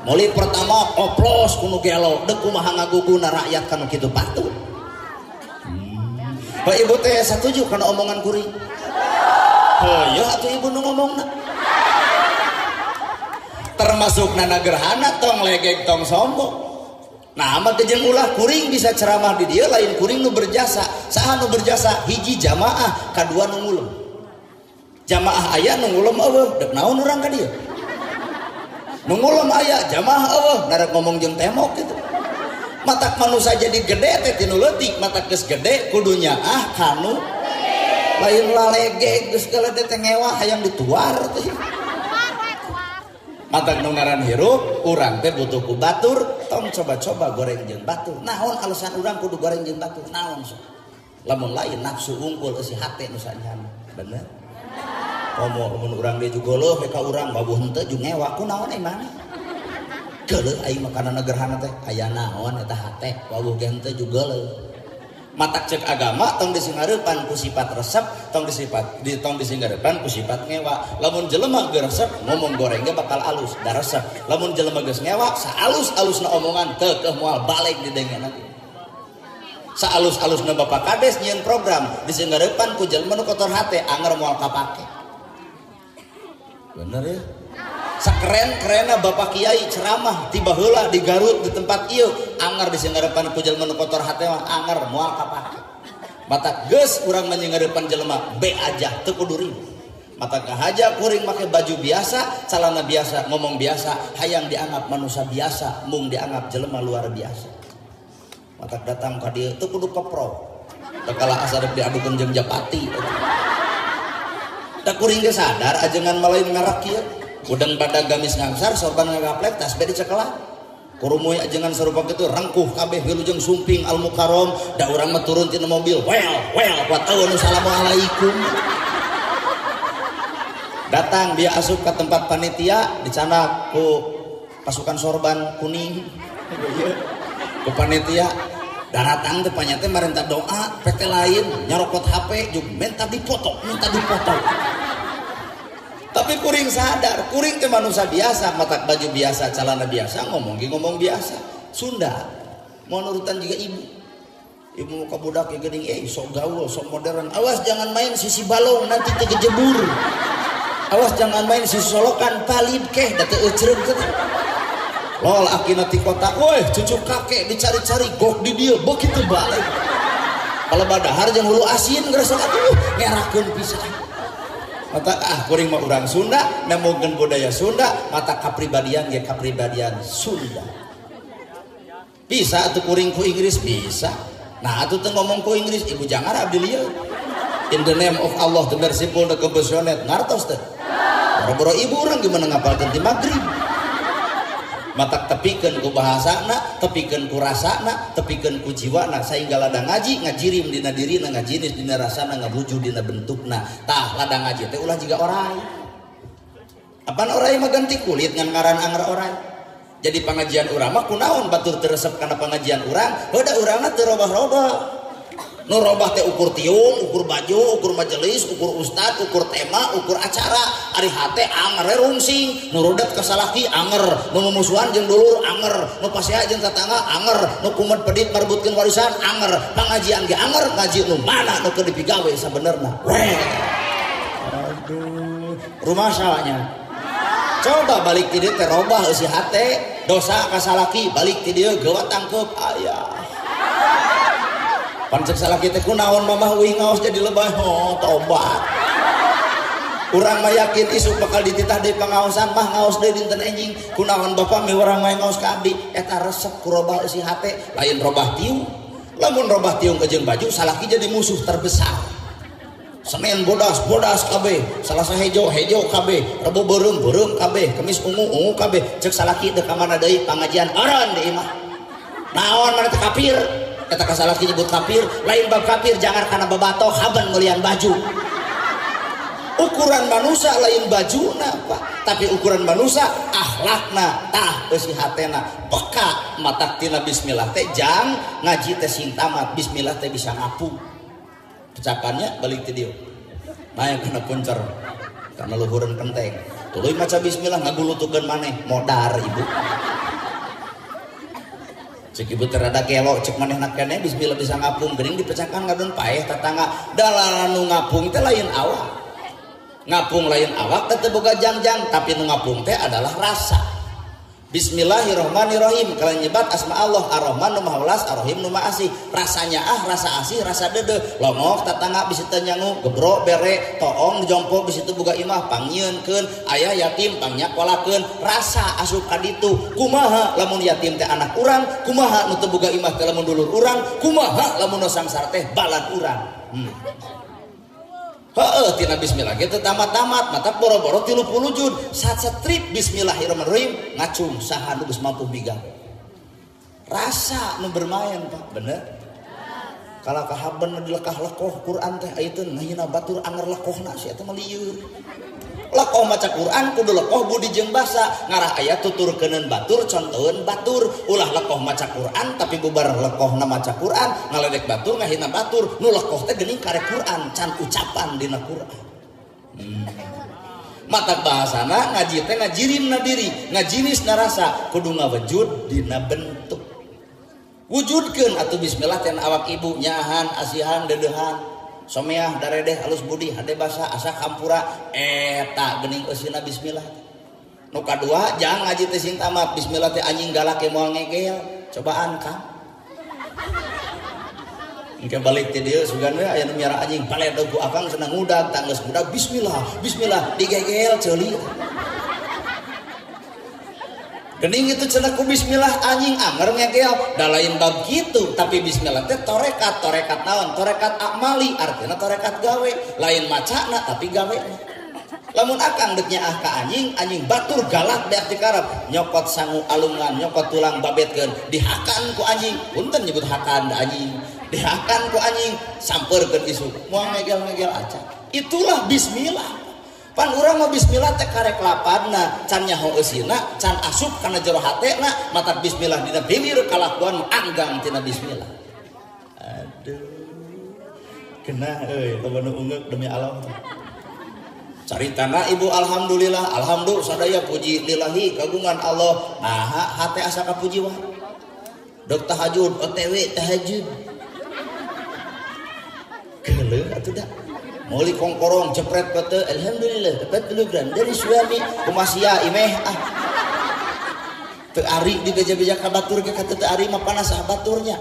Meuli pertama oplos kuno gelo, deuk kumaha ngaguguna rakyat kanu kitu patut. Pak ibu teh satuju kana omongan kuring. Heueuh atuh ibu nu ngomongna. Termasuk nana gerhana tong legeg tong sombong. Nah, amat jeung ulah kuring bisa ceramah di dieu lain kuring nu berjasa. Saha nu berjasa? Hiji jamaah, kadua nu ngulem. Jamaah aya nu ngulem eueuh, deuk naon urang ka dieu? Nu ngulem aya, jamaah eueuh, narek ngomong jeung tembok gitu. Matak manusia jadi gede teh tinu leutik, matak geus gede kudu nyaah kanu lain lalege geus galede teh ngewa hayang dituar teh. Matak nu ngaran hirup urang teh butuh ku batur, tong coba-coba goreng jeung batur. Naon alasan urang kudu goreng jeung batur? Naon sok? Lamun lain nafsu unggul eusi hate nu sanyana. Bener? Komo lamun urang deui juga leuh ka urang babuh henteu jeung ngewa kunaon emang? Geuleuh aing mah kana gerhana teh aya naon eta hate babuh ge henteu juga leuh. Matak cek agama tong disinghareupan ku sifat resep, tong disifat di tong disinghareupan ku sifat ngewa. Lamun jelema geus resep ngomong goreng ge bakal alus, da resep. Lamun jelema geus ngewa saalus-alusna omongan keukeuh moal balik didengena. Saalus-alusna Bapak Kades nyieun program disinghareupan ku jelema nu kotor hate anger moal kapake. Bener ya? Sakeren-kerenna Bapak Kiai ceramah tiba heula di Garut di tempat ieu anger disinggarepan ku jelema nu kotor hate mah anger moal kapake. Mata geus urang mah nyinggarepan jelema be aja teu kudu riweuh. Mata kahaja kuring make baju biasa, calana biasa, ngomong biasa, hayang dianggap manusia biasa, mung dianggap jelema luar biasa. Mata datang ka dieu teu kudu kepro. Teu kalah asa rek diadukeun jeung japati. Da kuring ge sadar ajengan mah lain ngarak ieu. Udang pada gamis ngangsar, sorban ngagaplek, tasbih dicekelan. Kurumuy ajengan sarupa kitu rengkuh kabeh wilujeng sumping al mukarrom, da urang mah turun tina mobil. Well, well, kuat eueuh assalamualaikum. Datang dia asup ke tempat panitia, dicanak ku pasukan sorban kuning. Ku panitia daratang teh panyate marenta doa, PT lain nyarokot HP jeung minta dipoto, minta dipoto. Tapi kuring sadar, kuring teh manusia biasa, matak baju biasa, celana biasa, ngomong ge ngomong biasa. Sunda, mau nurutan juga ibu. Ibu ka budak ge geuning, sok gaul, sok modern. Awas jangan main sisi balong nanti teh kejebur. Awas jangan main sisi solokan palid keh da teu eucreug teh. Lol akina ti kota, woi cucu kakek dicari-cari gok di dieu begitu balik. Kalau badahar jeung hulu asin ngerasa atuh ngerakeun pisan. Mata ah kuring mah urang Sunda, nemukeun budaya Sunda, mata kapribadian ge kapribadian Sunda. Bisa atuh kuring ku Inggris bisa. Nah atuh teu ngomong ku Inggris ibu jangan abdi lieu. In the name of Allah the merciful the compassionate ngartos teh. Boro-boro ibu urang gimana ngapalkeun ti magrib. Matak tepikeun ku bahasana, tepikeun ku rasana, tepikeun ku jiwana sehingga ladang ngaji ngajirim dina dirina ngajinis dina rasana ngabuju dina bentukna. Tah ladang ngaji teh ulah jiga orai. Apaan orai mah ganti kulit ngan ngaran anger orai. Jadi pengajian urang mah kunaon batur teu resep kana pengajian urang, heuda urangna teu robah-robah. Nu robah teh ukur tiung, ukur baju, ukur majelis, ukur ustad, ukur tema, ukur acara. Ari hate anger rungsing, nu rudet ka salaki anger, nu mumusuhan jeung dulur anger, nu pasea jeung tatangga anger, nu kumed pedit marebutkeun warisan anger, pangajian ge anger, ngaji nu mana nu keur dipigawe sabenerna. Weh. Aduh, rumasanya. Coba balik ti dieu teh robah eusi hate, dosa ka salaki balik ti dieu geuwat tangkeup aya. Pancek salaki teh kunaon mamah uing ngaos jadi lebay, oh tobat. Urang mah yakin isuk bakal dititah deui pangaosan mah ngaos deui dinten enjing. Kunaon bapak mi urang mah ngaos ka abdi eta resep ku robah eusi hate, lain robah tiung. Lamun robah tiung jeung baju salaki jadi musuh terbesar. Senin bodas, bodas kabeh, Salasa hejo, hejo kabeh, Rebo beureum, beureum kabeh, Kemis ungu, ungu kabeh. Cek salaki teh ka mana deui pangajian eureun deui mah. Naon mana teh kafir? Eta ka salaki nyebut kafir, lain bab kafir jangan kana babato haban meulian baju. Ukuran manusia lain bajuna Pak, tapi ukuran manusia akhlakna, tah eusi hatena. Peka matak tina bismillah teh jang ngaji teh sing tamat, bismillah teh bisa ngapung. Pecakannya balik ti dieu. Naik kana puncer, kana luhureun kenteng. Tuluy maca bismillah ngagulutukeun maneh, modar ibu. Cek ibu teh rada gelo, cek manehna keneh bismillah bisa ngapung geuning dipecahkan ngadon paeh tatangga. Da nu ngapung teh lain awak. Ngapung lain awak teh teu boga jangjang, tapi nu ngapung teh adalah rasa. Bismillahirrahmanirrahim kalian nyebat asma Allah Ar-Rahman nu Maha Welas Ar-Rahim nu Maha Asih. Rasanya ah rasa asih rasa deudeuh longok tatangga bisi teu nyangu gebro bere toong jompo bisi teu boga imah pangnyieunkeun aya yatim pangnyakolahkeun rasa asup ka ditu. Kumaha lamun yatim teh anak urang, kumaha nu teu boga imah teh lamun dulur urang, kumaha lamun nu sangsara teh balad urang. Heeh tina bismillah ge teu tamat-tamat mata boro-boro 30 juz satrip bismillahirrahmanirrahim ngacung saha nu geus mampu migang. Rasa nu bermain Pak, bener? Kala kahaban nu dilekah-lekoh Quran teh ayeuna ngahina batur anger lekohna si eta mah lieur. Lekoh maca Quran kudu lekoh budi jeung basa ngarah aya tuturkeuneun batur contoheun batur ulah lekoh maca Quran tapi bubar lekohna maca Quran ngaledek batur ngahina batur nu lekoh teh geuning karek Quran can ucapan dina Quran. Matak bahasana ngaji teh ngajirimna diri ngajirisna rasa kudu ngawujud dina bentuk wujudkeun atuh bismillah teh awak ibu nyahan asihan deudeuhan someah daredeh alus budi hade basa asa hampura eta geuning eusina bismillah. Nu kadua jangan ngaji teh sing tamat bismillah teh anjing galak ge moal ngegel cobaan Kang. Engke balik ti dieu sugan we aya nu miara anjing paledog ku akang senang ngudag tanggeus ngudag bismillah bismillah digegel ceuli. Gening itu cenah ku bismillah anjing anger ngegel da lain bab kitu tapi bismillah teh torekat torekat naon torekat amali artinya torekat gawe lain macana tapi gawe. Lamun akang deuk nyaah ka anjing anjing batur galak beak dikarep nyokot sangu alungan nyokot tulang babetkeun dihakan ku anjing punten nyebut hakan da anjing dihakan ku anjing sampeurkeun isuk moal ngegel-ngegel acan. Itulah bismillah. Pan urang mah bismillah teh karek lapadna can nyaho eusina can asup kana jero hatena matak bismillah dina bibir kalakuan anggang tina bismillah. Aduh kena euy loba nu ungeuk demi Allah. Caritana ibu alhamdulillah alhamdulillah sadaya puji lillahi kagungan Allah naha hate asa kapuji wae. Dok tahajud OTW tahajud geuleuh atuh da. Meuli kongkorong jepret bete alhamdulillah 40 gram dari suami kumasia imeh ah teu ari di beja-beja ka batur ge kata teu ari mah panas ah baturnya.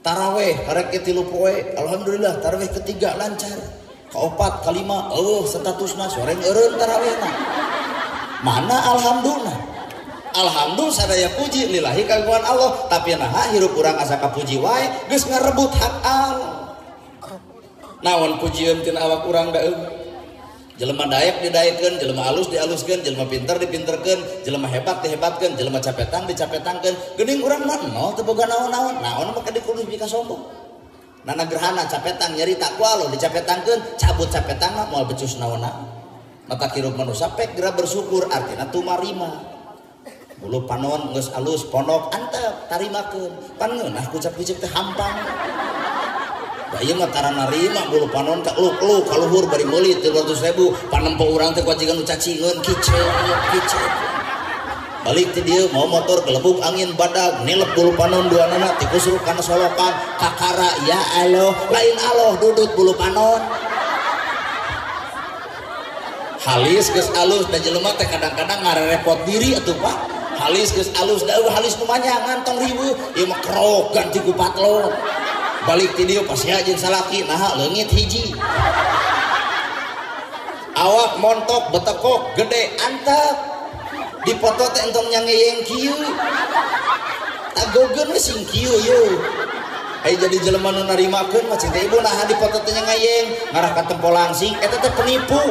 Taraweh karek ge 3 poe alhamdulillah taraweh ketiga lancar kaopat kalima eueuh statusna soreng eureun tarawehna mana alhamdulillah. Alhamdulillah sadaya puji lillahi kagungan Allah tapi naha hirup urang asa kapuji wae geus ngarebut hak Allah. Naon pujieun tina awak urang da eueuh. Jelema daek didaekeun, jelema alus dialuskeun, jelema pinter dipinterkeun, jelema hebat dihebatkeun, jelema capetang dicapetangkeun. Geuning urang mah nol teu boga naon-naon. Naon mah kudu bika sombong. Nana gerhana capetang nyarita ku alo dicapetangkeun, cabut capetangna moal becus naon-naon. Mata hirup manusia pek geura bersyukur artina tumarima. Bulu panon geus alus pondok antep tarimakeun. Pan ngeunah kucap-kucip teh hampang. Da ieu mah tara narima bulu panon ka luk-luk ka luhur bari meuli 300.000 panempo urang teh kuajikan nu cacingeun kiceu kiceu. Balik ti dieu mau motor gelebug angin badag nilep bulu panon duanana tikusruk kana solokan kakara ya Allah lain Allah dudut bulu panon. Halis geus alus da jelema teh kadang-kadang ngarerepot diri atuh Pak. Halis geus alus da eueuh halis nu manyangan tong riweuh ieu mah kerok ganti ku patlon. Balik ti dieu pasea jeung salaki naha leungit hiji. Awak montok betekok gede antep. Dipoto teh entong nyangeyeng kieu. Tagogeun we sing kieu yeuh. Ai jadi jelema nu narimakeun mah cing teh ibu naha dipoto teh nyangeyeng ngarah ka tempo langsing eta teh penipu.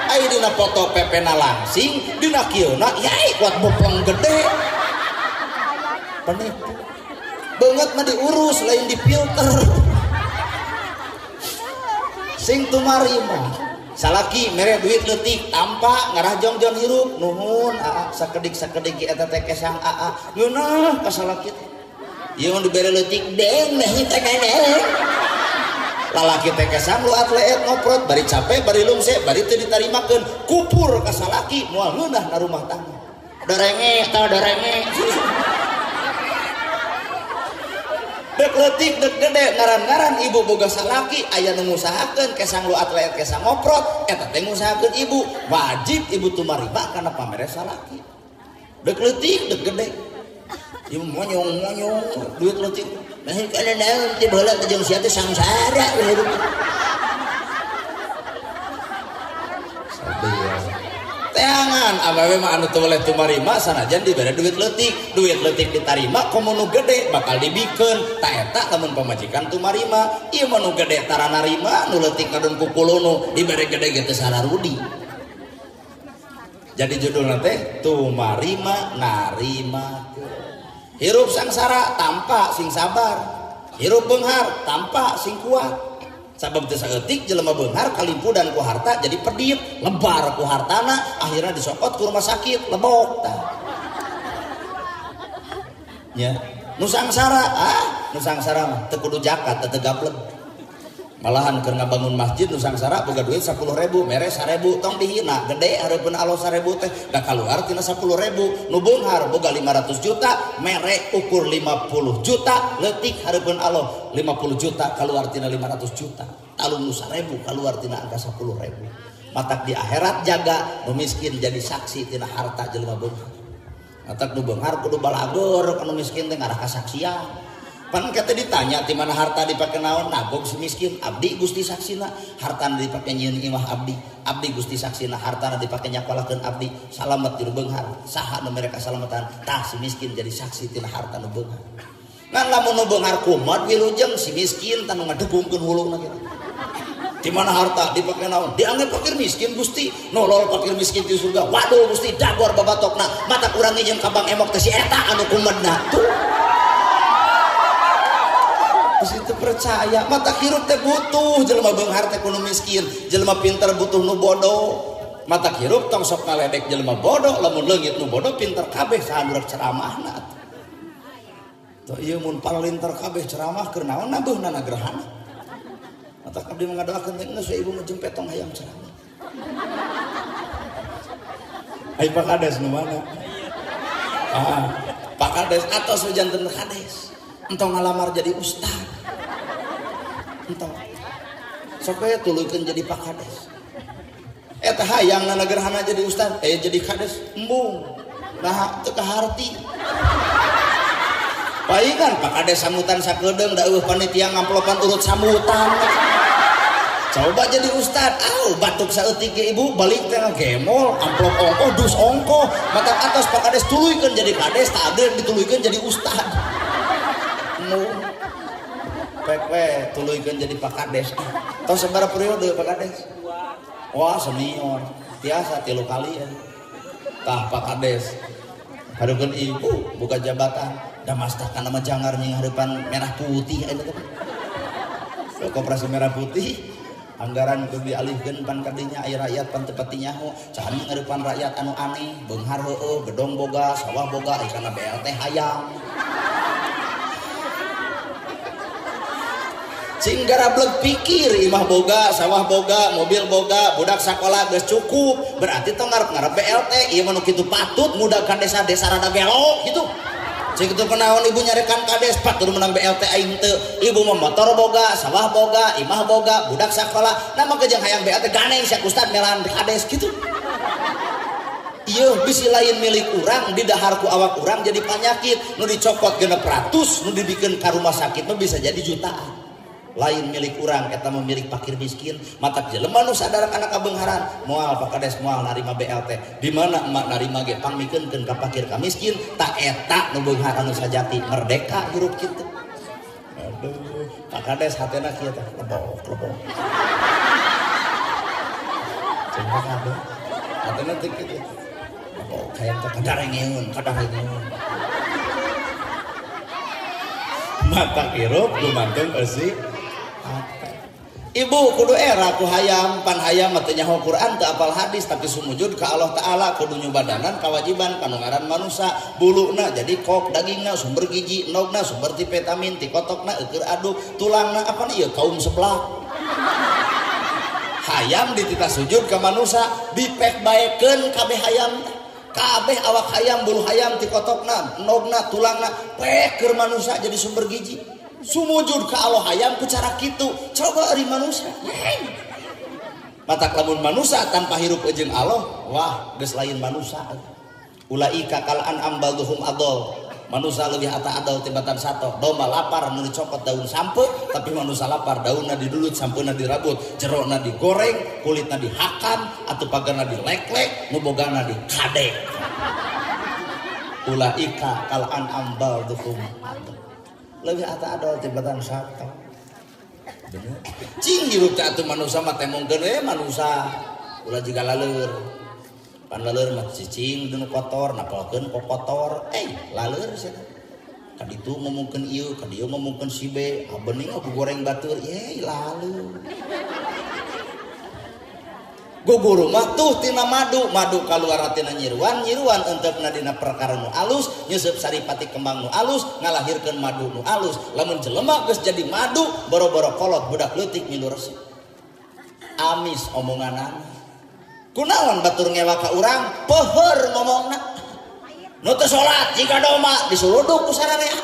Ai dina foto pepena langsing dina kieuna yai kuat bopleng gede. Penipu. Banget mah diurus lain dipilter. Sing tumarima salaki mere duit leutik tampa ngarah jongjon hirup nuhun aa sakedik-sakedik eta teh kesang aa ngeunah ka salaki teh ieu mun dibere leutik deng meh teh keneh lalaki teh kesang lu atleet ngoprot bari capek bari lungse bari teu ditarimakeun kupur ka salaki moal ngeunah na rumah tangga dorenge tah dorenge. Dek leutik dek gede ngaran-ngaran ibu boga salaki aya nu ngusahakeun kesang lu atlet kesang ngoprot eta teh ngusahakeun ibu wajib ibu tumarima kana pamere salaki. Dek leutik dek gede ibu monyong-monyong duit leutik nah kana naon ti baheula teh jeung sia teh sangsara we hirup. Teangan awewe mah anu teu boleh tumarima sanajan dibere duit leutik ditarima komo nu gede bakal dibikeun ta eta lamun pamajikan tumarima ieu mah nu gede tara narima nu leutik kadon kukulunu dibere gede ge teu sararudi. Jadi judulna teh tumarima narima. Hirup sangsara tampa sing sabar, hirup beunghar tampa sing kuat. Sabab teu saeutik jelema beunghar kalimpudan ku harta jadi pedit, lebar ku hartana akhirna disokot ku rumah sakit, lebok tah. Nya, nu sangsara nu sangsara mah teu kudu zakat teu gablek. Malahan keur ngabangun masjid nu sangsara boga duit 10.000, mere 1.000 tong dihina, gede hareupeun Allah 1.000 teh da kaluar tina 10.000. Nu beunghar boga 500 juta, mere ukur 50 juta, leutik hareupeun Allah 50 juta kaluar tina 500 juta. Talung nu 1.000 kaluar tina angka 10.000. Matak di akhirat jaga nu miskin jadi saksi tina harta jelema beunghar. Matak nu beunghar kudu balageur ka nu miskin teh ngarah kasaksian. Pan kata ditanya di mana harta dipake naon, nabog si miskin, abdi Gusti saksina, hartana dipake nyieun imah abdi, abdi Gusti saksina, hartana dipake nyakolakeun abdi, salamet di nu beunghar, saha nu mere kasalamatan, tah si miskin jadi saksi tina harta nu beunghar. Ngan lamun nu beunghar kumat wilujeng si miskin tah nu ngadegungkeun huluna kitu. Di mana harta dipake naon, dianggap fakir miskin Gusti, nolol fakir miskin di surga, waduh Gusti dagor babatokna, mata kurang nginjem ka Bang Emok teh si eta anu kumedna tuh. Terus itu percaya mata hirup teh butuh jelema beunghar teh kudu miskin, jelema pinter butuh nu bodoh. Mata hirup tong sok ngaledek jelema bodoh, lamun leungit nu bodoh pinter kabeh saha nu rek ceramahna. Tuh ieu mun palinter kabeh ceramah keur naon nabeuhna gerhana. Mata abdi ngadoakeun teh geus ibu mah jempe tong hayang ceramah. Ai Pak Kades nu mana? Pak Kades atos we janten kades. Entong ngalamar jadi ustad, entong sok we tuluykeun jadi Pak Kades. Eta hayang nana gerhana jadi ustad, jadi kades embung, nah teu kaharti. Palingan Pak Kades sambutan sakedeung da eueuh panitia ngamplopan urut sambutan. Coba jadi ustad, au batuk saeutik ge ibu balik teh gemol, amplop ongkoh, dus ongkoh, mata atas Pak Kades tuluykeun jadi kades, tak abdi dituluykeun jadi ustad. Pek we tuluykeun jadi Pak Kades. Tong sabaraha periode Pak Kades? Wah senior, tiasa 3 kali ya. Tah Pak Kades. Hareupeun ibu buka jabatan, da mastah kana mah jangar nying hareupan merah putih eta teh. Koperasi merah putih anggaran kudu dialihkeun pan kadinya aya rakyat pan teu pati nyaho, saha hareupan rakyat anu aneh, beunghar heueuh, gedong boga, sawah boga, ai kana BLT hayang. Sing garablek pikir imah boga, sawah boga, mobil boga, budak sakola geus cukup, berarti tong ngarep-ngarep BLT, ieu mah nu kitu patut mudakan desa-desa rada gelo gitu. Sing kitu kunaon ibu nyarekan kades patut menang BLT aing teu, ibu mah motor boga, sawah boga, imah boga, budak sakola, nah mah jeung hayang BLT ganeng sia ustad melan kades gitu. Ieu bisi lain milik urang, didahar ku awak urang jadi panyakit, nu dicokot 600, nu dibikeun ka rumah sakit mah bisa jadi jutaan. Lain milik urang eta mah milik fakir miskin, matak jelema nu sadar kana kabeungharan, moal Pak Kades moal narima BLT. Di mana emak narima ge pangmikeunkeun ka fakir ka miskin, ta eta nu beunghar anu sajati merdeka hirup kitu. Aduh, Pak Kades hatena kieu teh lebok lebok. Coba kabeh. Hatena teh kitu. Lebok hayang teh kadarengeun, kadarengeun. Mata hirup gumantung eusi. Ibu kudu era ku hayam, pan hayam mah teu nyaho Quran teu apal hadis tapi sumujud ka Allah Taala kudu nyubadanan kawajiban kanu ngaran manusa, buluna jadi kok, dagingna sumber gizi, endogna sumber ti vitamin, ti kotokna eueur aduk, tulangna apa ieu kaum sebelah. Hayam dititah sujud ka manusa, dipek baekeun kabeh hayam. Kabeh awak hayam, bulu hayam ti kotokna, endogna, tulangna pek keur manusa jadi sumber gizi. Sumujud ka Allah hayam ku cara kitu. Coba ari manusia. Matak lamun manusia tanpa hirup jeung Allah, wah geus lain manusia. Ulaika kal an'am balduhum adol. Manusia lebih ata adol tibatan sato. Domba lapar nu dicokot daun sampe, tapi manusia lapar daunna didulut, sampeuna dirabut, jerona digoreng, kulitna dihakan, atuh pagarna dileklek, nu bogana dikadek. Ulaika kal an'am balduhum adol. Lebih ata adol tibatan sato. Bener. Cing hirup teh atuh manusia mah temongkeun we manusia. Ulah jiga laleur. Pan laleur mah cicing dinu kotor, napalkeun ku kotor. Laleur sia. Ka ditu ngomongkeun ieu, ka dieu ngomongkeun si B, abening aku goreng batur, ye laleur. Guguru mah tuh tina madu, madu kaluar tina nyiruan, nyiruan enteupna dina perkara nu alus, nyeuseub saripati kembang nu alus, ngalahirkeun madu nu alus. Lamun jelema geus jadi madu, boro-boro kolot budak leutik milu resep. Amis omonganana. Kunaon batur ngewa ka urang, peuheur ngomongna. Nu teu salat jiga domba disuruduk ku sararea.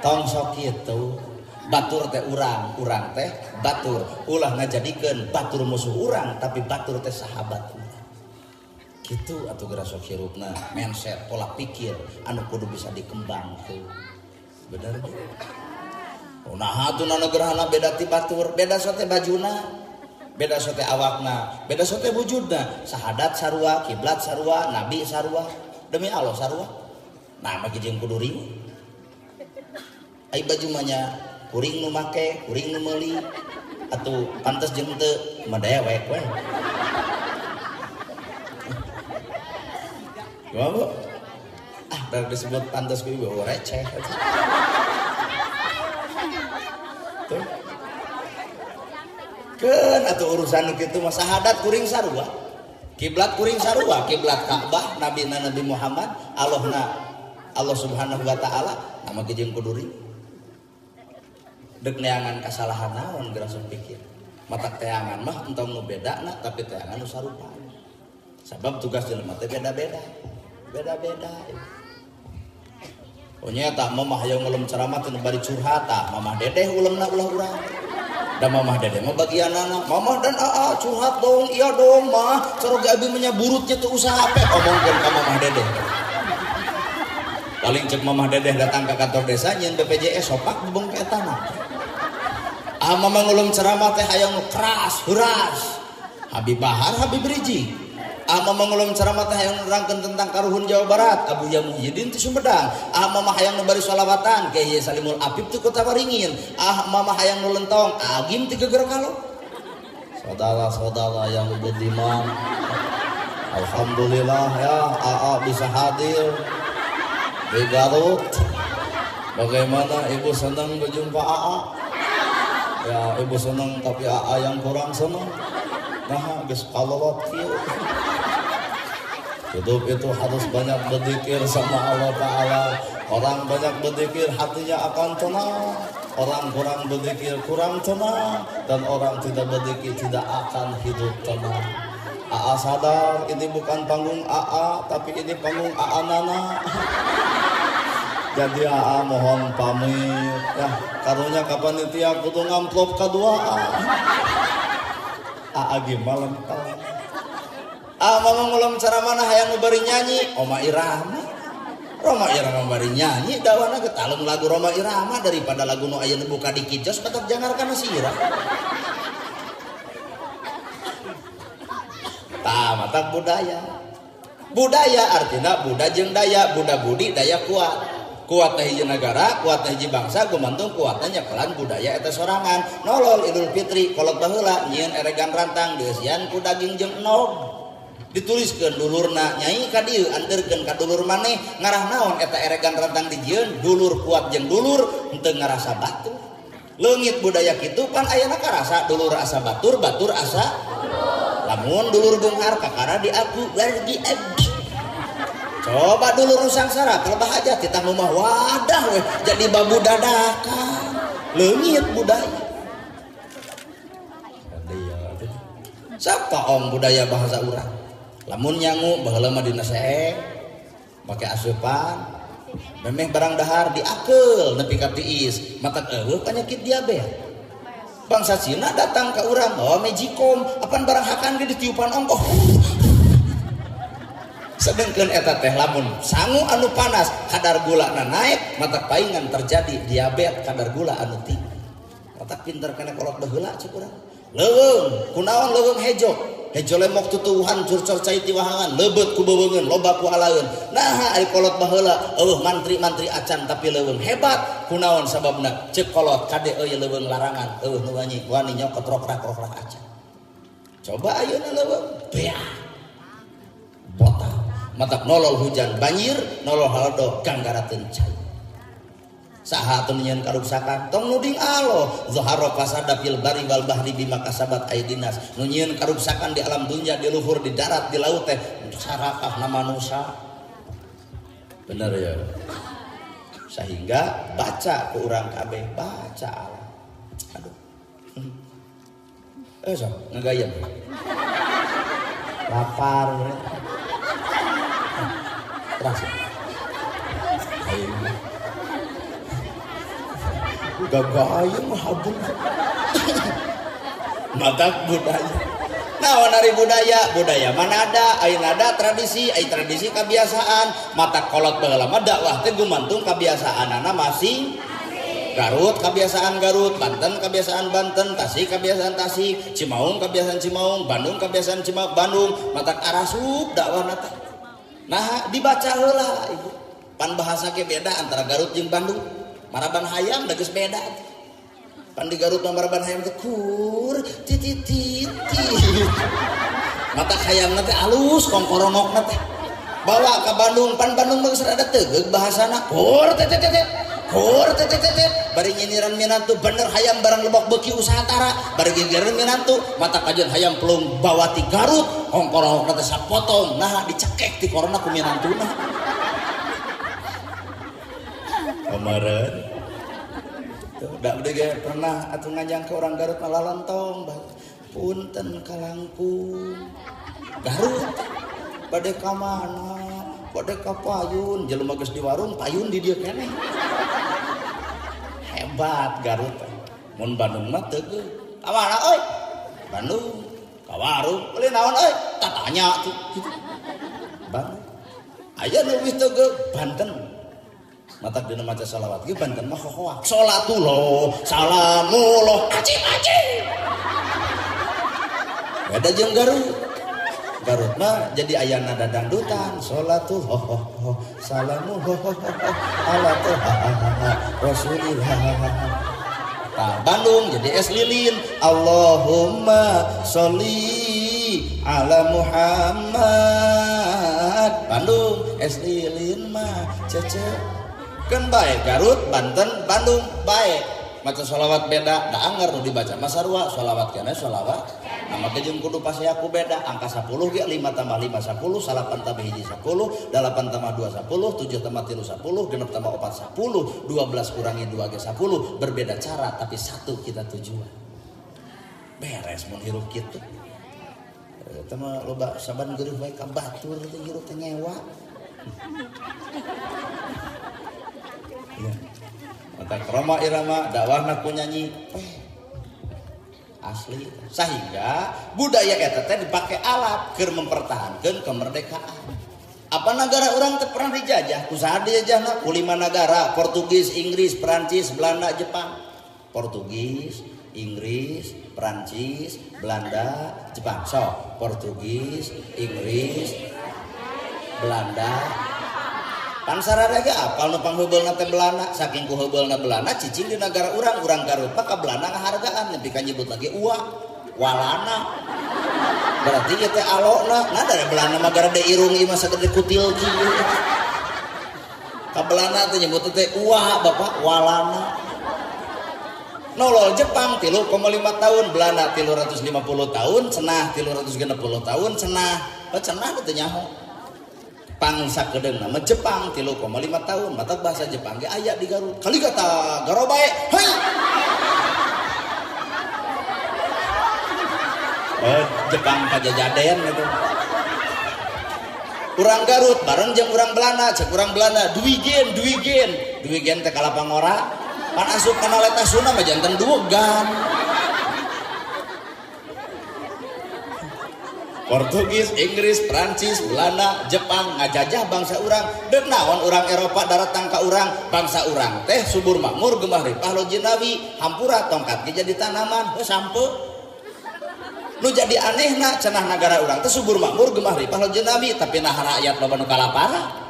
Tong sok kitu. Batur teh urang, urang teh batur. Ulah ngajadikeun batur musuh urang, tapi batur teh sahabat urang. Kitu atuh geura sok hirupna, mindset, pola pikir anu kudu bisa dikembangkeun. Bener teh? Naha atuh gerhana beda ti batur, beda sote bajuna, beda sote awakna, beda sote wujudna, sahadat sarua, kiblat sarua, nabi sarua, demi Allah sarua. Nah, mah jeung kudu riweuh. Ai baju mah nya kuring nu make, kuring nu meuli, atuh pantes jeung teu mah dewek we. Kumaha Bu? Ah, dari disebut pantes kuwi bau receh. Tuh. Keun atuh urusan nu kitu mah sahadat kuring sarua. Kiblat kuring sarua, kiblat Ka'bah, nabina Nabi Muhammad, Allahna Allah Subhanahu wa taala, nama ge jeung kudu riweuh. Dek neangan kasalahan naon geura sok pikir. Matak teangan mah entong nu bedana tapi teangan nu sarupa. Sabab tugas jelema teh beda-beda. Beda-beda. Oh nya tah mamah hayang ngelem ceramah teh bari curhat tah mamah dedeh ulemna ulah urang. Da mamah dedeh mah bagianana, mamah dan aa curhat dong, iya dong mah. Caroge abi mah burutnya teu usaha pe omongkeun ka mamah dedeh. Paling cek mamah dedeh datang ke kantor desa nyeun BPJS sopak bebengke etana. Ah mama ngulum ceramah teh hayang nu keras, heuras. Habib Bahar, Habib Rizieq. Ah mama ngulum ceramah teh hayang nerangkeun tentang karuhun Jawa Barat, Abu Ya Muhyiddin ti Sumedang. Ah mama hayang nu bari sholawatan, Kiai Salimul Afif ti Kota Waringin. Ah mama hayang nu lentong, Agim ti Geger Kalo. Saudara-saudara yang budiman, alhamdulillah ya AA bisa hadir di Garut. Bagaimana ibu senang berjumpa AA? Ya ibu senang tapi AA yang kurang senang. Nah geus kalolot kieu. Hidup itu harus banyak berzikir sama Allah Ta'ala. Orang banyak berzikir hatinya akan tenang. Orang kurang berzikir kurang tenang. Dan orang tidak berzikir tidak akan hidup tenang. AA sadar ini bukan panggung AA, tapi ini panggung AA Nana. Jadi AA mohon pamit ya. Karunya kapan itu aku tuh ngamplop kedua AA gimana lempel. Ah mama ngulam cara mana hayang nu bari nyanyi Oma Irama. Roma Irama bari nyanyi dawana getalung lagu Roma Irama daripada lagu nu aya nu buka di kijos batak jangar kana sirah. Tah matak budaya. Budaya artinya buda jeung daya, buda budi daya kuat. Kuatna hiji negara, kuatna hiji bangsa gumantung kuatna nyekelan budaya eta sorangan. Nolol Idul Fitri kolot baheula nyieun eregan rantang dieusian ku daging jeung enog. Dituliskeun dulurna nyai ka dieu anterkeun ka dulur maneh ngarah naon eta eregan rantang dijieun dulur kuat jeung dulur henteu ngarasa batur. Leungit budaya kitu pan ayana karasa dulur asa batur, batur asa lamun dulur beunghar kakara diaku bagi abdi. Coba dulur nu sangsara kalebah aja titah rumah wadah weh jadi babu dadakan. Leungit budaya. Siapa om budaya bahasa urang? Lamun nyangu baheula mah dina seeng make asupan. Memeh barang dahar diakeul nepi ka tiis, matak eueuh penyakit diabetes. Bangsa Cina datang ke urang, oh magicom, apan barang hakan ge ditiupan ongkoh. Sedengkeun eta teh lamun sangu anu panas, kadar gula na naik, matak paingan terjadi diabetes kadar gula anu tinggi. Matak pinter kana kolot baheula cek urang. Leuweung, kunaon leuweung hejo? Hejo lemok tutuwuhan curcor cai ti wahangan, leubet ku beubeungeun, loba ku alaeun. Naha ari kolot baheula eueuh mantri-mantri acan tapi leuweung hebat, kunaon sababna? Ceuk kolot kade euy leuweung larangan, eueuh nu wani nyokot rokrak-rokrak acan. Coba ayeuna leuweung beak. Botak, matak nolol hujan banjir, nolol halodo ganggarateun cai. Saha atuh nyieun karuksakan tong nuding Allah zahara fasada fil bari wal bahri bima kasabat aidinas nu nyieun karuksakan di alam dunya di luhur di darat di laut teh sarakahna manusia bener ya sehingga baca ke urang kabeh baca Allah aduh sok ngagayem lapar terasa ayo gagayem habun matak budaya naon ari budaya budaya mana ada ayeuna ada tradisi ai tradisi kebiasaan matak kolot baheula mah dakwah teh gumantung kebiasaanana masing Garut kebiasaan Garut, Banten kebiasaan Banten, Tasik kebiasaan Tasik, Cimaung kebiasaan Cimaung, Bandung kebiasaan Cimaung, Bandung matak arasup dakwahna teh nah dibaca heula ibu pan bahasa ge beda antara Garut jeung Bandung. Maraban hayam da geus beda. Pan di Garut mah maraban hayam teh kur titit titit. Mata hayamna teh alus kongkorongokna teh. Bawa ka Bandung, pan Bandung mah geus rada tegeug bahasana. Kur titit titit. Kur titit titit. Bari nyinyiran minantu bener hayam barang lebok beuki usaha tara, bari nyinyiran minantu mata kajeun hayam pelung bawa ti Garut, kongkorongokna teh sapotong. Nah dicekek ti korona ku minantuna. Kemarin tuh dak udah ge pernah atuh ngajang ke orang Garut malah lontong punten kalangkung Garut bade ka mana bade ka payun jelema geus di warung payun di dieu keneh hebat Garut mun Bandung mah teu geus ka mana euy Bandung ka warung beli naon euy tatanya tuh gitu Bandung aya nu leuwih teu geus Banten matak dina maca sholawat ge Banten mah hohoak sholatullah salamullah acip acip beda jeung Garut Garut mah jadi aya nada dangdutan sholatu ho ho ho salamu ho ho ho ala tu ha ha ha rasulillah. Nah, Bandung jadi es lilin Allahumma sholli ala Muhammad Bandung es lilin mah cece kan baik Garut, Banten, Bandung baik maca sholawat beda da anger nu dibaca mah sarua sholawat keneh sholawat nama ge jeung kudu paseaku beda angka 10 ge 5 tambah 5 10 8 tambah 1 10 8 tambah 2 10 7 tambah 3 10 6 tambah 4 10 12 kurangi 2 ge 10 berbeda cara tapi satu kita tujuan beres mun hirup kitu eta mah loba saban geuruh bae ka batur teh hirup teh nyewa. Ya. Mata kroma irama dakwahna ku nyanyi asli sehingga budaya eta teh dipake alat keur mempertahankeun kemerdekaan. Apa negara urang teh pernah dijajah? Ku saha dijajahna? Ku 5 negara, Portugis, Inggris, Perancis, Belanda, Jepang. Portugis, Inggris, Perancis, Belanda, Jepang. So, Portugis, Inggris, Belanda. Pan sararea ge apal nu pangheubeulna teh Belanda, saking ku heubeulna Belanda cicing di nagara urang, urang Garut mah ka Belanda ngahargaan nepi ka nyebut lagi uwa, walana. Berarti ieu teh alona, nah dari Belanda mah garede irung ieu mah sagede kutil kieu. Ka Belanda teh nyebut teh uwa bapak walana. Nolol Jepang 3,5 tahun, Belanda 350 tahun, cenah 360 tahun, cenah. Oh, cenah teh nyaho. Pangsa kedeung nama Jepang 3,5 tahun mata bahasa Jepang ge aya di Garut kali kata garobae hei oh Jepang pajajaden gitu. Urang Garut bareng jeung urang Belanda, cek urang Belanda duigen duigen duigen teh kalapa ngora pan asup kana letah Sunda mah janten duegan. Portugis, Inggris, Prancis, Belanda, Jepang ngajajah bangsa urang. Deuk naon urang Eropa daratang ka urang, bangsa urang teh subur makmur gemah ripah lo jinawi, hampura tongkat ge jadi tanaman, heuh sampe. Nu jadi anehna cenah nagara urang teh subur makmur gemah ripah lo jinawi, tapi nah rakyat loba nu kalaparan.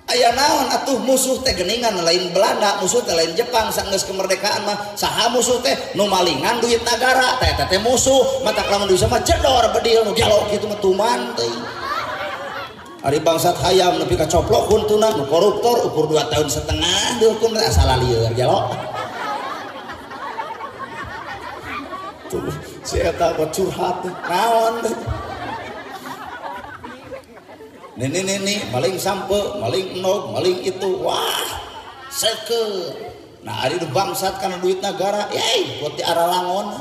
Aya naon atuh musuh teh geuningan lain Belanda, musuh teh lain Jepang saenggeus kemerdekaan mah saha musuh teh nu malingan duit nagara teh eta teh musuh, matak lamun duit mah jedor bedil nu gelo kitu mah tuman teuing. Ari bangsat hayam nepi ka coplok huntuna nu koruptor ukur 2,5 tahun dihukum teh asal lieur gelo. Tuh si eta mah curhat naon teh. Nini maling sampe, maling enog, maling itu, wah, seke. Nah, ari bangsat karena duit negara, yey, buat di arah langon.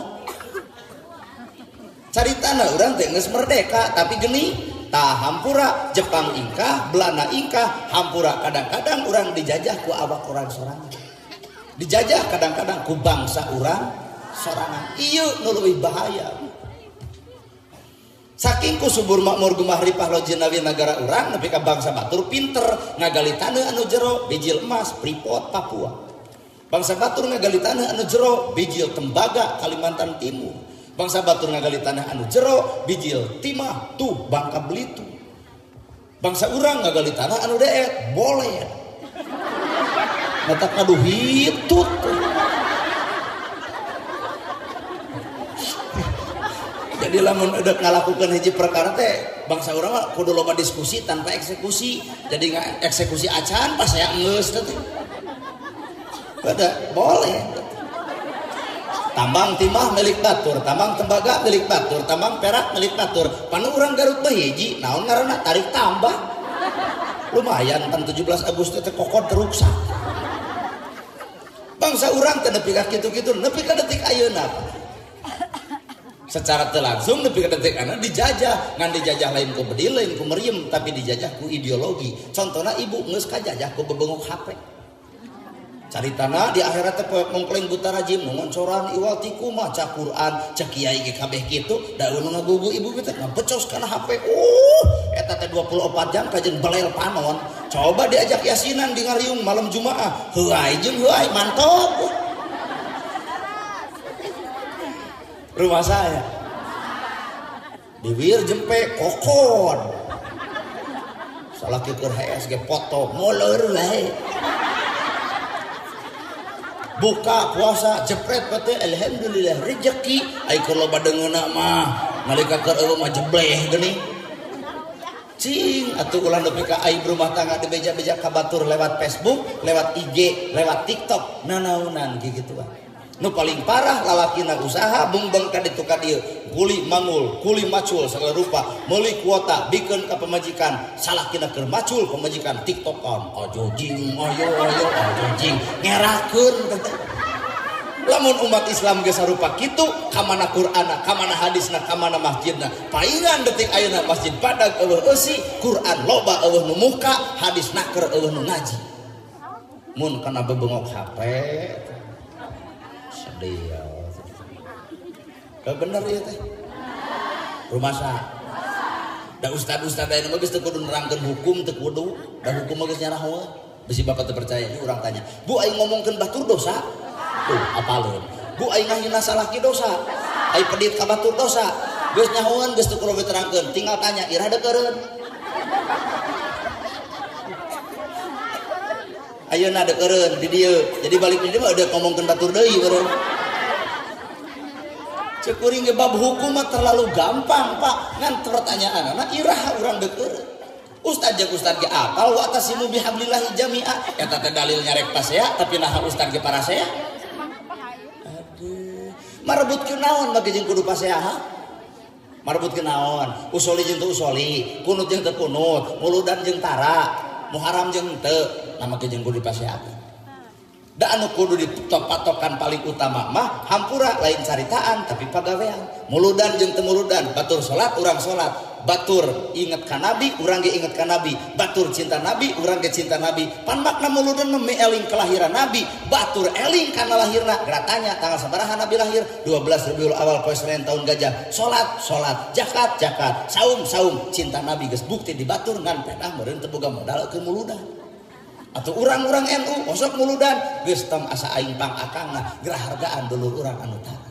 Caritana urang teh geus merdeka, tapi geni, tah hampura Jepang ingkah, Belanda ingkah, hampura kadang-kadang urang dijajah ku awak urang sorangan. Dijajah kadang-kadang ku bangsa urang sorangan. Ieu nu leuwih bahaya. Saking ku subur makmur gemah ripah lo jinawi nagara urang nepi ka bangsa batur pinter ngagali taneuh anu jero bijil emas Freeport Papua. Bangsa batur ngagali taneuh anu jero bijil tembaga Kalimantan Timur. Bangsa batur ngagali tanah anu jero bijil timah tuh Bangka Belitung. Bangsa urang ngagali tanah anu deet boleh. Matak aduh hitut. Jadi lamun udah ngalakukan hiji perkara teh bangsa urang mah kudu loba diskusi tanpa eksekusi. Jadi nggak eksekusi acan pas saya geus teh. Pada boleh. Tambang timah milik batur, tambang tembaga milik batur, tambang perak milik batur. Panu urang Garut mah hiji, naon ngaranna tarik tambah. Lumayan pan 17 Agustus teh kokod teruksak. Bangsa urang teh nepi ka kitu-kitu, nepi ka detik ayeuna. Secara langsung nepi ka detik ayeuna dijajah, ngan dijajah lain ku bedil, lain ku meriem, tapi dijajah ku ideologi. Contohna ibu geus kajajah ku bebengok HP. Caritana di akhirat teh poek mongkleng buta rajim ngoncoran iwal tiku maca Quran cek kiai ge kabeh kitu da nu ngagugu ibu teh ngabecos kana HP. Eta teh 24 jam kajen belel panon. Coba diajak yasinan di ngariung malam Jumaah, heuay jeung heuay mantap. Rumah saya diwir jempe kokon salah kikur HS ge foto molor wae. Buka puasa jepret pete alhamdulillah rezeki ai keur loba deungeuna mah nalika keur eueuh mah jebleh geuning cing atuh ulah nepi ka aib rumah tangga dibeja-beja ka batur lewat Facebook, lewat IG, lewat TikTok nanaonan kitu. Nu paling parah lalakina usaha bungbeng ka ditu ka dieu kuli mangul, kuli macul segala rupa, meuli kuota bikeun ka pamajikan, salakina keur macul pamajikan TikTokan ajo jing ayo ayo ajo jing ngerakeun. Lamun umat Islam geus sarupa kitu ka mana Qur'anna, ka mana hadisna, ka mana masjidna. Paingan detik ayeuna masjid badag eueuh eusi, Qur'an loba eueuh nu muka, hadis naker eueuh nu ngaji. Mun kana bebengok HP sedih ya. Bener ya teh. Rumah sa. Da ustad-ustad ayeuna mah geus teu kudu nerangkeun hukum teu kudu, da hukum mah geus nyarahoeun. Bisi bapak teu percaya, ieu urang tanya. Bu aing ngomongkeun batur dosa? Tuh apaleun. Bu aing ngahina salaki dosa? Aing pedit ka batur dosa? Geus nyahoeun geus teu kudu diterangkeun, tinggal tanya iraha deukeureuun. Ayeuna deukeureuun di dieu. Jadi balik di dieu mah udah ngomongkeun batur deui beureun. Cek kuring ge bab hukum mah terlalu gampang, Pak. Ngan pertanyaanana iraha urang deukeureuun. Ustad jeung ustad ge apal wa atasimu bihablillahi jami'a. Eta teh dalil nyarek pasea tapi naha ustad ge parasea. Aduh. Marebut naon bagi jeung kudu pasea ha? Marebut naon? Usoli jeung teu usoli, kunut jeung teu kunut, muludan jeung tara, muharam jeung teu. Nama jeung kudu dipaseakeun. Da anu kudu dipatokan paling utama mah hampura lain caritaan tapi pagawean. Muludan jeung teu muludan, batur salat urang salat. Batur inget ka Nabi, urang ge inget ka Nabi. Batur cinta Nabi, urang ge cinta Nabi. Pan makna muludan mah eling kelahiran Nabi, batur eling kana lahirna. Geura tanya tanggal sabaraha Nabi lahir? 12 Rabiul Awal poe Senin tahun gajah. Salat, salat, zakat, zakat, saum, saum. Cinta Nabi geus bukti di batur ngan pedah meureun teu boga modal keur muludan. Atau urang-urang NU osok muludan geus tong asa aing pang akangna, geura hargaan dulur urang anu tara.